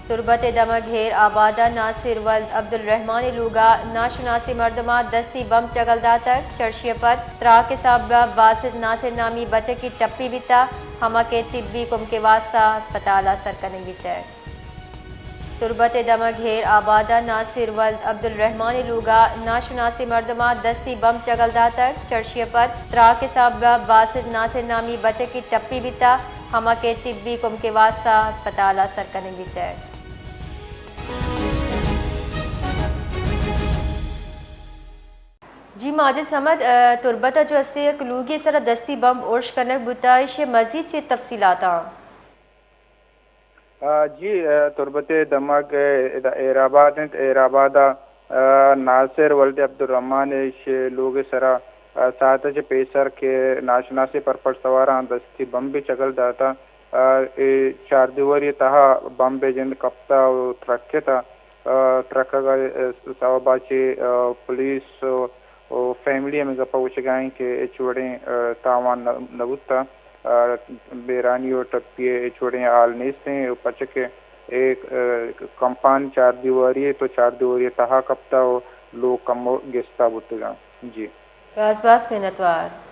تربت ءِ دمگ ہیر آباد ءَ ناصر ولد عبدالرحمان ءِ لوگ ءَ ناشناسیں مردماں دستی بمب چگل داتگ۔ چرشی ءَ پد تراک ءِ سبب ءَ باسط ناصر نامی بچکے ٹپی بیتگ، ہما کہ طبی کمک ءِ واستہ ہسپتال ءَ سر کنگ بیتگ۔ تربت ءِ دمگ ہیر آباد ءَ ناصر ولد عبدالرحمان ءِ لوگ ءَ ناشناسیں مردماں دستی بمب چگل داتگ۔ چرشی ءَ پد تراک ءِ سبب ءَ باسط ناصر نامی بچکے ٹپی بیتگ، ہما کہ طبی کمک ءِ واستہ ہسپتال ءَ سر کنگ بیتگ۔ جی ماجد صمد، ءَ، تربت ءَ جو ہستے یک لوگے سرا دستی بمب ارش کنگ بوتگ، ایشی ءِ مزید چے تفصیلات آں؟ آ، جی، آ، تربت ءِ دمگ، آ، ادا ایر آباد انت۔ ایر آباد ءَ، آ، ناصر ولد عبدالرحمن ءِ اش لوگ ءِ سرا، آ، ساعت ءَ چہ پیسر کہ ناشناسیں پرپٹ سواراں دستی بمبے چگل داتگ۔ آ، اے چاردیواری ءِ تہا بمب ءِ جند کپتگ ءُ ترکتگ۔ آ، ترکگ ءِ سبب ءَ چہ، آ، پولیس ءُ ءُ فیملی ہمے گپ ءَ گوشگ ءَ انت کہ ہچ وڑیں، آ، تاوان نہ، نہ بوتگ۔ آ، بیرانی ءُ ٹپی ءِ ہچ وڑیں حال نیست انت ءُ پرچا کہ اے، آ، کمپان چار دیواری ءَ تو چار دیواری ءِ تہا کپتگ ءُ لوگ کمو گستا بوتگ انت۔ جی۔ باز باز منتوار۔